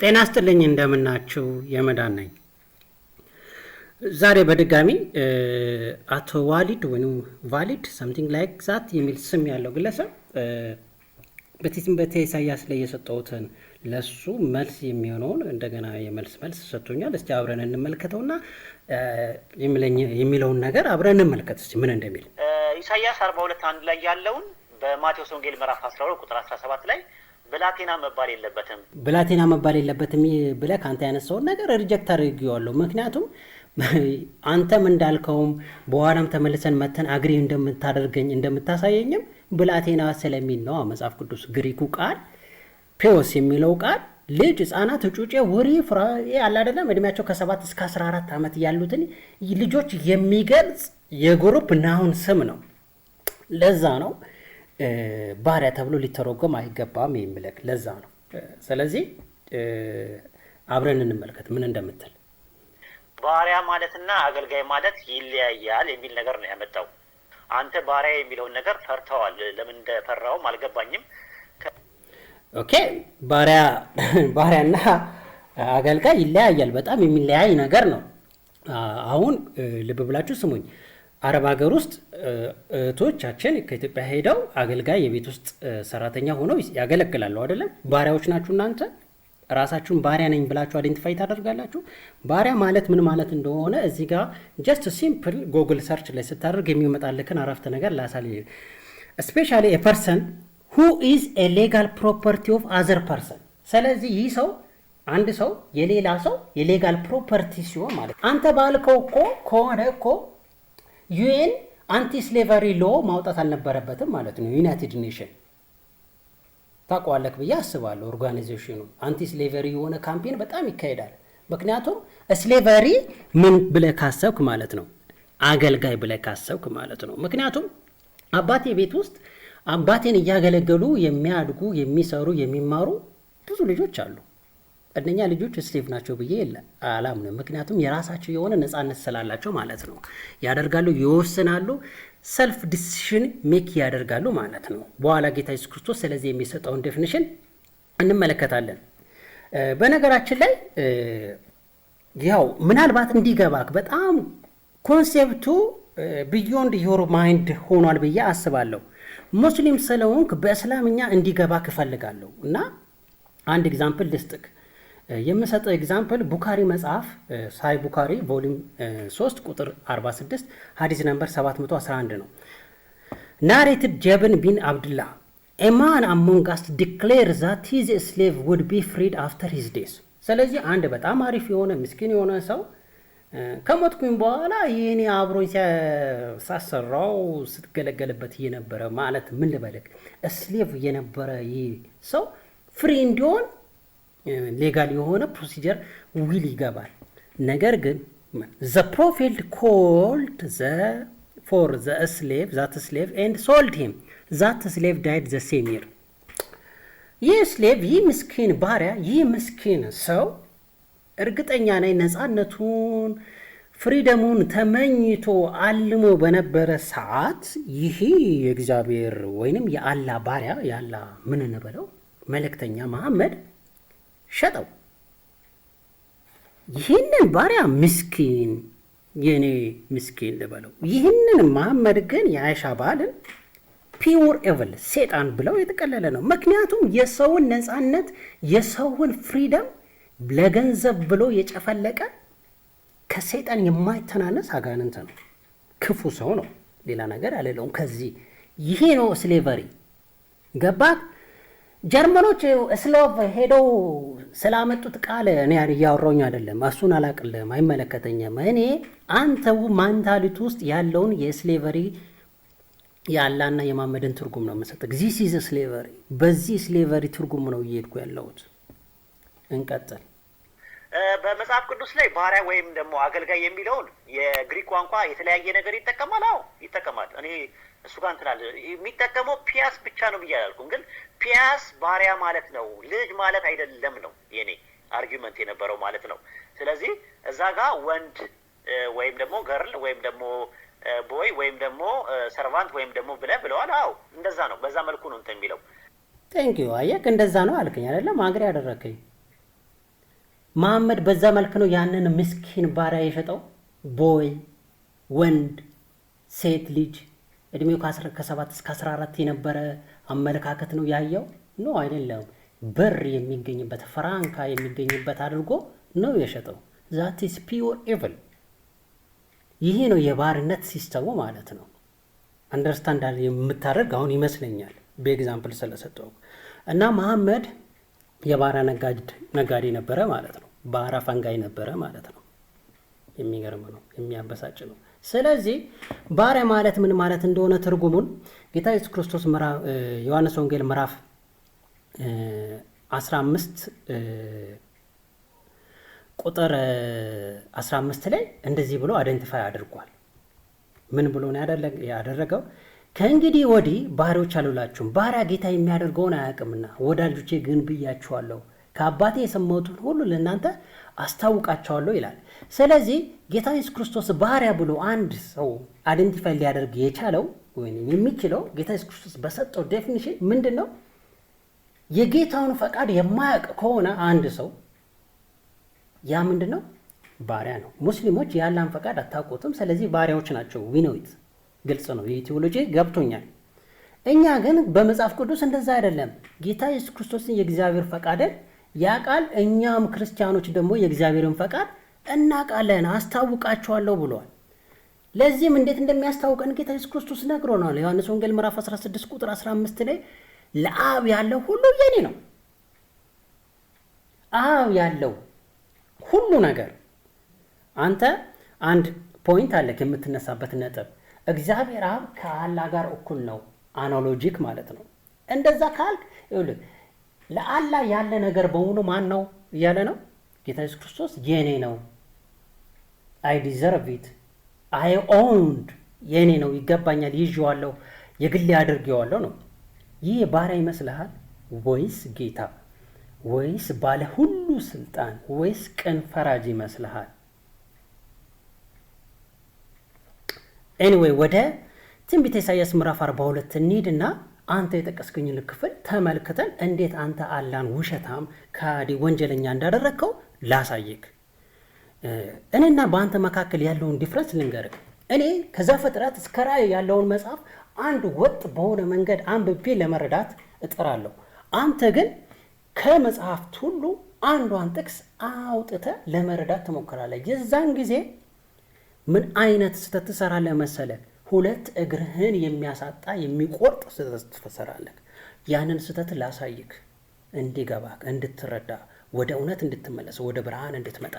ጤና ይስጥልኝ፣ እንደምናችሁ፣ የመዳን ነኝ። ዛሬ በድጋሚ አቶ ዋሊድ ወይም ቫሊድ something like that የሚል ስም ያለው ግለሰብ በትንቢተ ኢሳያስ ላይ የሰጠሁትን ለሱ መልስ የሚሆነውን እንደገና የመልስ መልስ ሰጥቶኛል። እስቲ አብረን እንመልከተውና የሚለውን ነገር አብረን እንመልከት እስቲ ምን እንደሚል። ኢሳያስ 42:1 ላይ ያለውን በማቴዎስ ወንጌል ምዕራፍ 12 ቁጥር 17 ላይ ብላቴና መባል የለበትም። ብላቴና መባል የለበትም ብለህ ከአንተ ያነሳውን ነገር reject አድርጌዋለሁ። ምክንያቱም አንተም እንዳልከውም በኋላም ተመልሰን መተን agree እንደምታደርገኝ እንደምታሳየኝም ብላቴና ስለሚል ነው። መጽሐፍ ቅዱስ ግሪኩ ቃል ፔዎስ የሚለው ቃል ልጅ፣ ህጻናት፣ ጩጬ፣ ውሪ፣ ፍራ አለ አይደለም፣ እድሜያቸው ከ7 እስከ 14 ዓመት ያሉትን ልጆች የሚገልጽ የ group noun ስም ነው። ለዛ ነው ባሪያ ተብሎ ሊተረጎም አይገባም የሚልክ ለዛ ነው። ስለዚህ አብረን እንመልከት ምን እንደምትል። ባሪያ ማለትና አገልጋይ ማለት ይለያያል የሚል ነገር ነው ያመጣው። አንተ ባሪያ የሚለውን ነገር ፈርተዋል። ለምን እንደፈራውም አልገባኝም። Okay፣ ባሪያና አገልጋይ ይለያያል። በጣም የሚለያይ ነገር ነው። አሁን ልብ ብላችሁ ስሙኝ። አረብ ሀገር ውስጥ እህቶቻችን ከኢትዮጵያ ሄደው አገልጋይ፣ የቤት ውስጥ ሰራተኛ ሆነው ያገለግላሉ አይደለም? ባሪያዎች ናችሁ እናንተ? ራሳችሁን ባሪያ ነኝ ብላችሁ identify ታደርጋላችሁ? ባሪያ ማለት ምን ማለት እንደሆነ እዚህ ጋር just simple Google search ላይ ስታደርግ የሚመጣልክን አረፍተ ነገር ላሳይ። Especially a person who is a legal property of other person። ስለዚህ ይህ ሰው፣ አንድ ሰው የሌላ ሰው የ legal property ሲሆን ማለት፣ አንተ ባልከው እኮ ከሆነ እኮ UN anti slavery law ማውጣት አልነበረበትም ማለት ነው። United Nation ታውቀዋለህ ብዬ አስባለሁ። Organization ኑ anti slavery የሆነ campaign በጣም ይካሄዳል። ምክንያቱም slavery ምን ብለህ ካሰብክ ማለት ነው፣ አገልጋይ ብለህ ካሰብክ ማለት ነው። ምክንያቱም አባቴ ቤት ውስጥ አባቴን እያገለገሉ የሚያድጉ፣ የሚሰሩ፣ የሚማሩ ብዙ ልጆች አሉ። እነኛ ልጆች slave ናቸው ብዬ አላምንም። ምክንያቱም የራሳቸው የሆነ ነፃነት ስላላቸው ማለት ነው። ያደርጋሉ፣ ይወስናሉ፣ self decision make ያደርጋሉ ማለት ነው። በኋላ ጌታ ኢየሱስ ክርስቶስ ስለዚህ የሚሰጠውን definition እንመለከታለን። በነገራችን ላይ ያው ምናልባት እንዲገባክ በጣም concept ኡ beyond your mind ሆኗል ብዬ አስባለሁ። ሙስሊም ስለሆንክ በእስላምኛ እንዲገባክ እፈልጋለሁ እና አንድ example ልስጥክ። የምሰጠው example ቡካሪ መጽሐፍ፣ ሳሂህ ቡካሪ volume 3 ቁጥር 46 ሀዲስ number 711 ነው። Narrated ጃብር ቢን አብድላህ፣ "A man among us declare that his slave would be freed after his death።" ስለዚህ አንድ በጣም አሪፍ የሆነ ምስኪን የሆነ ሰው ከሞትኩኝ በኋላ ይህኔ አብሮኝ ሳሰራው ስትገለገልበት የነበረ፣ ማለት ምን ልበልክ፣ slave የነበረ ይህ ሰው free እንዲሆን legal የሆነ procedure will ይገባል። ነገር ግን the Prophet called the for the slave that slave and sold him. That slave died the same year። ይህ slave፣ ይህ ምስኪን ባሪያ፣ ይህ ምስኪን ሰው እርግጠኛ ነኝ ነፃነቱን freedom ኡን ተመኝቶ አልሞ በነበረ ሰዓት ይሄ የእግዚአብሔር ወይንም የአላ ባሪያ፣ የአላ ምን እንበለው መልእክተኛ መሐመድ ሸጠው። ይህንን ባሪያ ምስኪን፣ የኔ ምስኪን ልበለው። ይህንን መሐመድ ግን የአይሻ ባልን pure evil ሴጣን ብለው የተቀለለ ነው። ምክንያቱም የሰውን ነፃነት፣ የሰውን freedom ለገንዘብ ብሎ የጨፈለቀ ከሰይጣን የማይተናነስ አጋንንት ነው። ክፉ ሰው ነው። ሌላ ነገር አልለውም። ከዚህ ይሄ ነው slavery። ገባህ? ጀርመኖች slave ሄደው ስላመጡት ቃል እኔ እያወራሁኝ አይደለም። እሱን አላቅልም፣ አይመለከተኝም። እኔ አንተው mentality ውስጥ ያለውን የ slavery የአላና የመሐመድን ትርጉም ነው የምሰጥህ። This is slavery። በዚህ slavery ትርጉም ነው እየሄድኩ ያለሁት። እንቀጥል። በመጽሐፍ ቅዱስ ላይ ባሪያ ወይም ደግሞ አገልጋይ የሚለውን የግሪክ ቋንቋ የተለያየ ነገር ይጠቀማል። አዎ ይጠቀማል። እኔ እሱ ጋር እንትን አለ፣ የሚጠቀመው ፒያስ ብቻ ነው ብዬ አላልኩም። ግን ፒያስ ባሪያ ማለት ነው፣ ልጅ ማለት አይደለም ነው የኔ argument የነበረው ማለት ነው። ስለዚህ እዛ ጋር ወንድ ወይም ደግሞ girl ወይም ደግሞ boy ወይም ደግሞ servant ወይም ደግሞ ብለህ ብለዋል። አዎ እንደዛ ነው። በዛ መልኩ ነው እንትን የሚለው። Thank you። አየህ፣ እንደዛ ነው አልከኝ አይደለም? Agree ያደረግከኝ። መሐመድ በዛ መልክ ነው ያንን ምስኪን ባሪያ የሸጠው። Boy፣ ወንድ፣ ሴት ልጅ እድሜው ከ7 እስከ 14 የነበረ አመለካከት ነው ያየው? No፣ አይደለም። ብር የሚገኝበት፣ ፍራንካ የሚገኝበት አድርጎ ነው የሸጠው። That is pure evil። ይሄ ነው የባርነት system ኡ ማለት ነው። Understand የምታደርግ አሁን ይመስለኛል በ example ስለሰጠው። እና መሐመድ የባሪያ ነጋዴ ነበረ ማለት ነው። ባሪያ ፈንጋይ ነበረ ማለት ነው። የሚገርም ነው፣ የሚያበሳጭ ነው። ስለዚህ ባሪያ ማለት ምን ማለት እንደሆነ ትርጉሙን ጌታ ኢየሱስ ክርስቶስ ዮሐንስ ወንጌል ምዕራፍ 15 ቁጥር 15 ላይ እንደዚህ ብሎ identify አድርጓል። ምን ብሎ ነው ያደረገው? ከእንግዲህ ወዲህ ባሪያዎች አልላችሁም፣ ባሪያ ጌታ የሚያደርገውን አያውቅምና፣ ወዳጆቼ ግን ብያችኋለሁ፣ ከአባቴ የሰማሁትን ሁሉ ለእናንተ አስታውቃችኋለሁ ይላል። ስለዚህ ጌታ ኢየሱስ ክርስቶስ ባሪያ ብሎ አንድ ሰው identify ሊያደርግ የቻለው ወይም የሚችለው ጌታ ኢየሱስ ክርስቶስ በሰጠው definition ምንድን ነው? የጌታውን ፈቃድ የማያውቅ ከሆነ አንድ ሰው ያ ምንድን ነው? ባሪያ ነው። ሙስሊሞች የአላህን ፈቃድ አታውቁትም፣ ስለዚህ ባሪያዎች ናቸው። We know it፣ ግልጽ ነው። የቴዎሎጂ ገብቶኛል። እኛ ግን በመጽሐፍ ቅዱስ እንደዛ አይደለም። ጌታ ኢየሱስ ክርስቶስን የእግዚአብሔር ፈቃድን ያውቃል። እኛም ክርስቲያኖች ደግሞ የእግዚአብሔርን ፈቃድ እናውቃለን፣ አስታውቃችኋለሁ ብሏል። ለዚህም እንዴት እንደሚያስታውቀን ጌታ ኢየሱስ ክርስቶስ ነግሮናል። ዮሐንስ ወንጌል ምዕራፍ 16 ቁጥር 15 ላይ ለአብ ያለው ሁሉ የኔ ነው። አብ ያለው ሁሉ ነገር። አንተ አንድ point አለክ የምትነሳበት ነጥብ፣ እግዚአብሔር አብ ከአላህ ጋር እኩል ነው፣ analogic ማለት ነው። እንደዛ ካልክ ይኸውልህ ለአላህ ያለ ነገር በሙሉ ማን ነው እያለ ነው ጌታ ኢየሱስ ክርስቶስ፣ የኔ ነው። I deserve it፣ I owned፣ የኔ ነው፣ ይገባኛል፣ ይዤዋለሁ፣ የግሌ አድርጌዋለሁ ነው። ይህ ባሪያ ይመስልሃል ወይስ ጌታ ወይስ ባለ ሁሉ ስልጣን ወይስ ቅን ፈራጅ ይመስልሃል? Anyway፣ ወደ ትንቢተ ኢሳያስ ምዕራፍ 42 እንሂድና አንተ የጠቀስክኝን ክፍል ተመልክተን እንዴት አንተ አላህን ውሸታም፣ ከሃዲ፣ ወንጀለኛ እንዳደረግከው ላሳይክ። እኔና በአንተ መካከል ያለውን difference ልንገርክ። እኔ ከዘፍጥረት እስከ ራእይ ያለውን መጽሐፍ አንድ ወጥ በሆነ መንገድ አንብቤ ለመረዳት እጥራለሁ። አንተ ግን ከመጽሐፍት ሁሉ አንዷን ጥቅስ አውጥተህ ለመረዳት ትሞክራለህ። የዛን ጊዜ ምን አይነት ስህተት ትሰራለህ መሰለህ? ሁለት እግርህን የሚያሳጣ፣ የሚቆርጥ ስህተት ትሰራለህ። ያንን ስህተት ላሳይክ፣ እንዲገባህ፣ እንድትረዳ፣ ወደ እውነት እንድትመለስ፣ ወደ ብርሃን እንድትመጣ።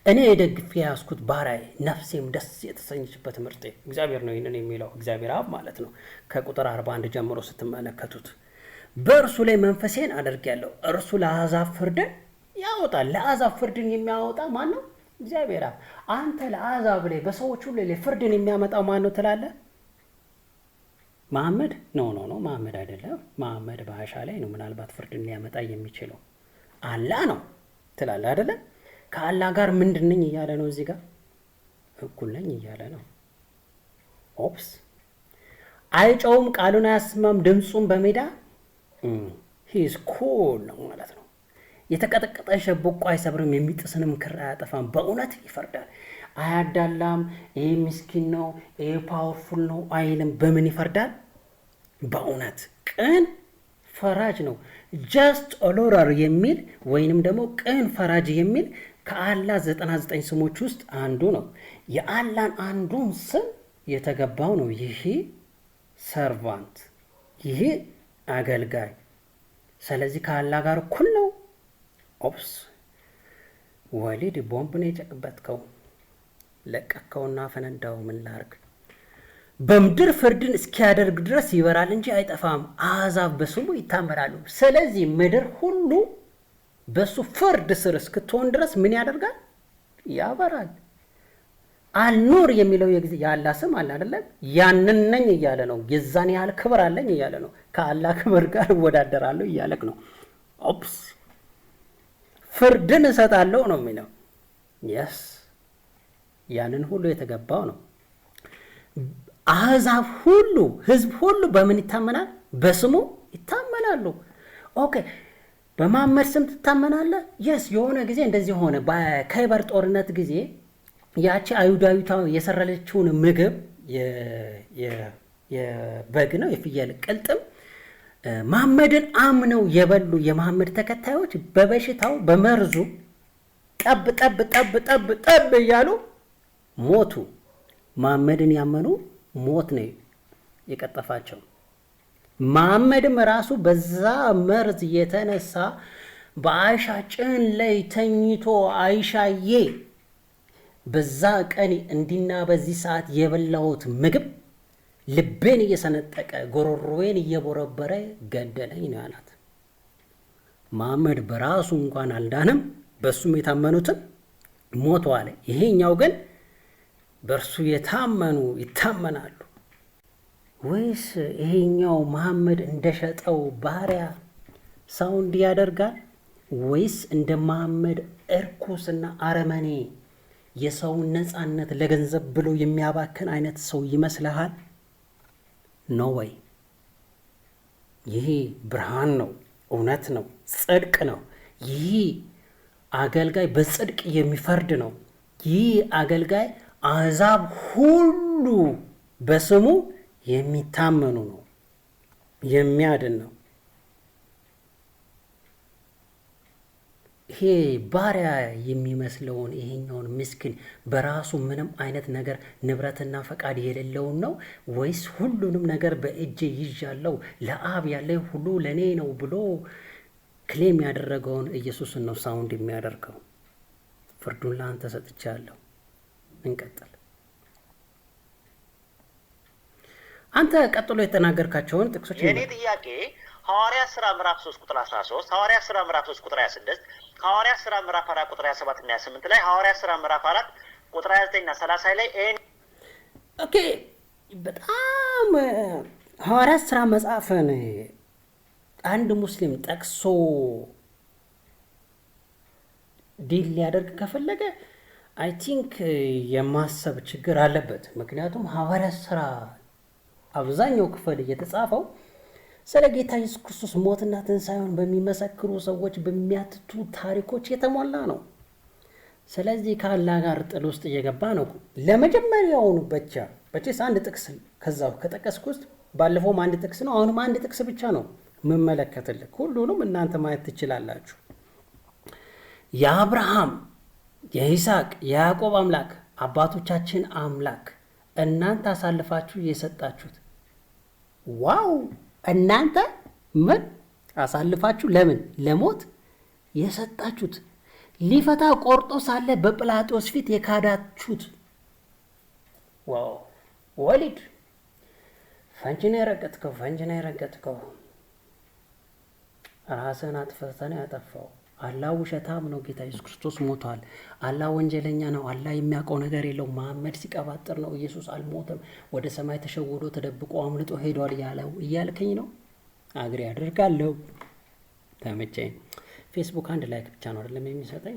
እኔ የደግፌ የያዝኩት ባሪያዬ፣ ነፍሴም ደስ የተሰኘችበት ምርጤ፣ እግዚአብሔር ነው ይህንን የሚለው፣ እግዚአብሔር አብ ማለት ነው። ከቁጥር 41 ጀምሮ ስትመለከቱት በእርሱ ላይ መንፈሴን አደርጋለሁ፣ እርሱ ለአሕዛብ ፍርድን ያወጣል። ለአሕዛብ ፍርድን የሚያወጣ ማን ነው? እግዚአብሔር አብ። አንተ ለአሕዛብ ላይ፣ በሰዎች ሁሉ ላይ ፍርድን የሚያመጣው ማን ነው ትላለህ? መሐመድ? No, no, no፣ መሐመድ አይደለም። መሐመድ በሀሻ ላይ ነው ምናልባት ፍርድን ሊያመጣ የሚችለው፣ አላህ ነው ትላለህ አይደለም? ከአላህ ጋር ምንድን ነኝ እያለ ነው እዚህ ጋር? እኩል ነኝ እያለ ነው። Oops። አይጮውም፣ ቃሉን አያሰማም፣ ድምፁም በሜዳ፣ he's cool ነው ማለት ነው። የተቀጠቀጠ ሸንበቆ አይሰብርም፣ የሚጥስንም ክር አያጠፋም። በእውነት ይፈርዳል፣ አያዳላም። ይሄ ምስኪን ነው፣ ይሄ powerful ነው አይልም። በምን ይፈርዳል? በእውነት ቅን ፈራጅ ነው። Just ruler የሚል ወይንም ደግሞ ቅን ፈራጅ የሚል ከአላህ 99 ስሞች ውስጥ አንዱ ነው። የአላህን አንዱን ስም የተገባው ነው ይሄ servant፣ ይሄ አገልጋይ። ስለዚህ ከአላህ ጋር እኩል ነው። Oops፣ ወሊድ፣ ቦምብ ነው የጨቅበትከው፣ ለቀቅከውና ፈነዳው። ምን ላርግ? በምድር ፍርድን እስኪያደርግ ድረስ ይበራል እንጂ አይጠፋም፣ አሕዛብ በስሙ ይታመናሉ። ስለዚህ ምድር ሁሉ በሱ ፍርድ ስር እስክትሆን ድረስ ምን ያደርጋል? ያበራል። አልኑር የሚለው የአላህ ስም አለ አይደለም? ያንን ነኝ እያለ ነው። የዛን ያህል ክብር አለኝ እያለ ነው። ከአላህ ክብር ጋር እወዳደራለሁ እያለክ ነው። Oops፣ ፍርድን እሰጣለሁ ነው የሚለው። Yes፣ ያንን ሁሉ የተገባው ነው። አሕዛብ ሁሉ፣ ህዝብ ሁሉ በምን ይታመናል? በስሙ ይታመናሉ። Okay። በመሐመድ ስም ትታመናለህ? Yes፣ የሆነ ጊዜ እንደዚህ ሆነ። በከይበር ጦርነት ጊዜ ያቺ አይሁዳዊቷ የሰራለችውን ምግብ፣ የበግ ነው የፍየል ቅልጥም፣ መሐመድን አምነው የበሉ የመሐመድ ተከታዮች በበሽታው በመርዙ ጠብ ጠብ ጠብ ጠብ ጠብ እያሉ ሞቱ። መሐመድን ያመኑ ሞት ነው የቀጠፋቸው። መሐመድም ራሱ በዛ መርዝ የተነሳ በአይሻ ጭን ላይ ተኝቶ "አይሻዬ፣ በዛ ቀን እንዲና በዚህ ሰዓት የበላሁት ምግብ ልቤን እየሰነጠቀ ጎሮሮዬን እየቦረበረ ገደለኝ" ነው ያላት። መሐመድ በራሱ እንኳን አልዳንም፣ በእሱም የታመኑትን ሞተዋል። ይሄኛው ግን በእርሱ የታመኑ ይታመናሉ ወይስ ይሄኛው መሐመድ እንደሸጠው ባሪያ sound ያደርጋል ወይስ እንደ መሐመድ እርኩስና አረመኔ የሰውን ነፃነት ለገንዘብ ብሎ የሚያባክን አይነት ሰው ይመስልሃል? No way። ይሄ ብርሃን ነው፣ እውነት ነው፣ ጽድቅ ነው። ይህ አገልጋይ በጽድቅ የሚፈርድ ነው። ይህ አገልጋይ አሕዛብ ሁሉ በስሙ የሚታመኑ ነው፣ የሚያድን ነው። ይሄ ባሪያ የሚመስለውን ይሄኛውን ምስኪን በራሱ ምንም አይነት ነገር ንብረትና ፈቃድ የሌለውን ነው ወይስ ሁሉንም ነገር በእጄ ይዣለው፣ ለአብ ያለ ሁሉ ለእኔ ነው ብሎ claim ያደረገውን ኢየሱስን ነው sound የሚያደርገው? ፍርዱን ለአንተ ሰጥቻለሁ። እንቀጥል። አንተ ቀጥሎ የተናገርካቸውን ጥቅሶች የእኔ ጥያቄ ሐዋርያ ስራ ምዕራፍ 3 ቁጥር 13፣ ሐዋርያ ስራ ምዕራፍ 3 ቁጥር 26፣ ሐዋርያ ስራ ምዕራፍ 4 ቁጥር 27 እና 28 ላይ፣ ሐዋርያ ስራ ምዕራፍ 4 ቁጥር 29 እና 30 ላይ Okay፣ በጣም ሐዋርያ ስራ መጽሐፍን አንድ ሙስሊም ጠቅሶ deal ሊያደርግ ከፈለገ I think የማሰብ ችግር አለበት። ምክንያቱም ሐዋርያ ስራ አብዛኛው ክፍል እየተጻፈው ስለ ጌታ ኢየሱስ ክርስቶስ ሞትና ትንሣኤውን በሚመሰክሩ ሰዎች በሚያትቱ ታሪኮች የተሞላ ነው። ስለዚህ ከአላህ ጋር ጥል ውስጥ እየገባ ነው። ለመጀመሪያውኑ ብቻ በቼስ አንድ ጥቅስ ከዛው ከጠቀስኩ ውስጥ ባለፈውም አንድ ጥቅስ ነው፣ አሁንም አንድ ጥቅስ ብቻ ነው የምመለከትልህ። ሁሉንም እናንተ ማየት ትችላላችሁ። የአብርሃም፣ የይስሐቅ፣ የያዕቆብ አምላክ፣ አባቶቻችን አምላክ፣ እናንተ አሳልፋችሁ የሰጣችሁት፣ wow፣ እናንተ ምን አሳልፋችሁ ለምን ለሞት የሰጣችሁት፣ ሊፈታ ቆርጦ ሳለ በጲላጦስ ፊት የካዳችሁት፣ wow ወሊድ፣ ፈንጂ ነው የረገጥከው፣ ፈንጂ ነው የረገጥከው። ራስህን አጥፍተህ ነው ያጠፋው። አላህ ውሸታም ነው። ጌታ ኢየሱስ ክርስቶስ ሞቷል። አላህ ወንጀለኛ ነው። አላህ የሚያውቀው ነገር የለው። መሐመድ ሲቀባጥር ነው። ኢየሱስ አልሞተም፣ ወደ ሰማይ ተሸውዶ ተደብቆ አምልጦ ሄዷል ያለው እያልከኝ ነው። Agree አድርጋለሁ። ተመቸኝ። ፌስቡክ አንድ like ብቻ ነው አይደለም የሚሰጠኝ።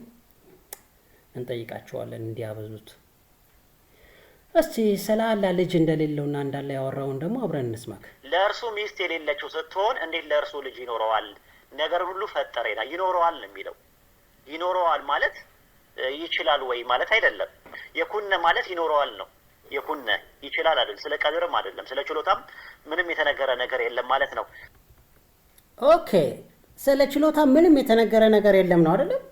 እንጠይቃቸዋለን እንዲያበዙት። እስቲ ስለ አላህ ልጅ እንደሌለውና እንዳለ ያወራውን ደግሞ አብረን እንስማክ። ለእርሱ ሚስት የሌለችው ስትሆን እንዴት ለእርሱ ልጅ ይኖረዋል? ነገር ሁሉ ፈጠረ ይላል። ይኖረዋል ነው የሚለው። ይኖረዋል ማለት ይችላል ወይ ማለት አይደለም። የኩነ ማለት ይኖረዋል ነው። የኩነ ይችላል አይደል? ስለ ቀድርም አይደለም፣ ስለ ችሎታም ምንም የተነገረ ነገር የለም ማለት ነው። Okay፣ ስለ ችሎታ ምንም የተነገረ ነገር የለም ነው አይደለም?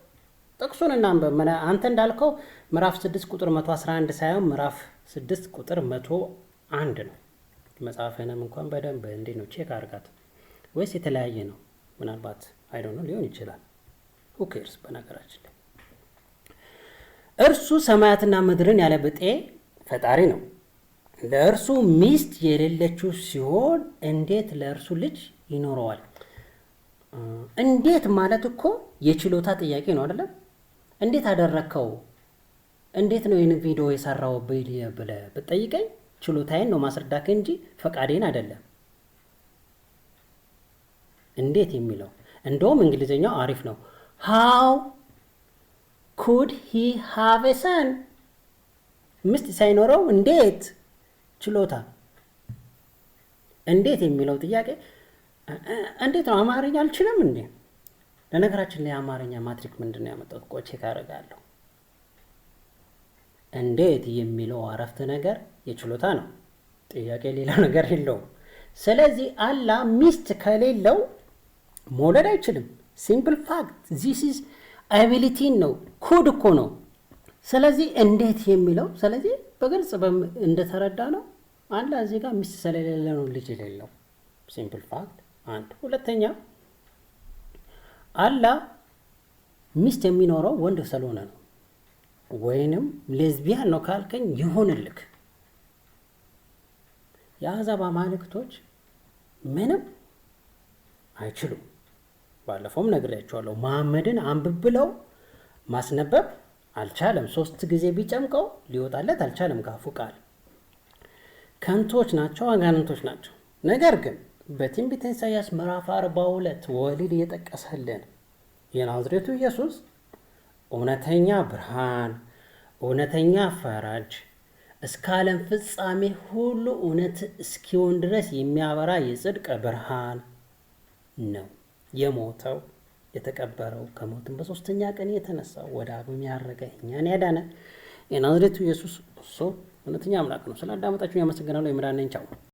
ጥቅሱን እናንብብ። አንተ እንዳልከው ምዕራፍ 6 ቁጥር 111 ሳይሆን ምዕራፍ 6 ቁጥር 101 ነው። መጽሐፍህንም እንኳን በደንብ እንዴት ነው check አድርጋት፣ ወይስ የተለያየ ነው? ምናልባት I don't know ሊሆን ይችላል። Who cares? በነገራችን ላይ እርሱ ሰማያትና ምድርን ያለ ብጤ ፈጣሪ ነው። ለእርሱ ሚስት የሌለችው ሲሆን እንዴት ለእርሱ ልጅ ይኖረዋል? እንዴት ማለት እኮ የችሎታ ጥያቄ ነው አይደለም? እንዴት አደረግከው? እንዴት ነው ይህን ቪዲዮ የሰራው ብለህ ብትጠይቀኝ ችሎታዬን ነው ማስረዳክ እንጂ ፈቃዴን አይደለም። እንዴት የሚለው እንደውም እንግሊዝኛው አሪፍ ነው። How could he have a son? ሚስት ሳይኖረው እንዴት ችሎታ፣ እንዴት የሚለው ጥያቄ እንዴት ነው? አማርኛ አልችልም እንዴ? ለነገራችን ላይ የአማርኛ ማትሪክ ምንድን ነው ያመጣው? ቆይ check አደርጋለሁ። እንዴት የሚለው አረፍተ ነገር የችሎታ ነው፣ ጥያቄ ሌላ ነገር የለውም። ስለዚህ አላህ ሚስት ከሌለው መውለድ አይችልም። Simple fact, this is ability ን ነው፣ could እኮ ነው። ስለዚህ እንዴት የሚለው፣ ስለዚህ በግልጽ እንደተረዳ ነው አላህ እዚህ ጋር ሚስት ስለሌለ ነው ልጅ የሌለው። Simple fact አንድ። ሁለተኛ፣ አላህ ሚስት የሚኖረው ወንድ ስለሆነ ነው። ወይንም ሌዝቢያን ነው ካልከኝ ይሁንልክ። የአሕዛብ አማልክቶች ምንም አይችሉም። ባለፈውም ነግሬያቸዋለሁ። መሐመድን አንብብ ብለው ማስነበብ አልቻለም። 3 ጊዜ ቢጨምቀው ሊወጣለት አልቻለም ካፉ ቃል። ከንቶች ናቸው፣ አጋንንቶች ናቸው። ነገር ግን በትንቢተ ኢሳይያስ ምዕራፍ 42 ወሊድ እየጠቀሰልን የናዝሬቱ ኢየሱስ እውነተኛ ብርሃን፣ እውነተኛ ፈራጅ፣ እስከ ዓለም ፍጻሜ ሁሉ እውነት እስኪሆን ድረስ የሚያበራ የጽድቅ ብርሃን ነው። የሞተው፣ የተቀበረው፣ ከሞትም በሶስተኛ ቀን የተነሳው፣ ወደ አብም ያረገ፣ እኛን ያዳነ የናዝሬቱ ኢየሱስ እሱ እውነተኛ አምላክ ነው። ስላዳመጣችሁ ያመሰግናለሁ። የምራነኝ ቻው።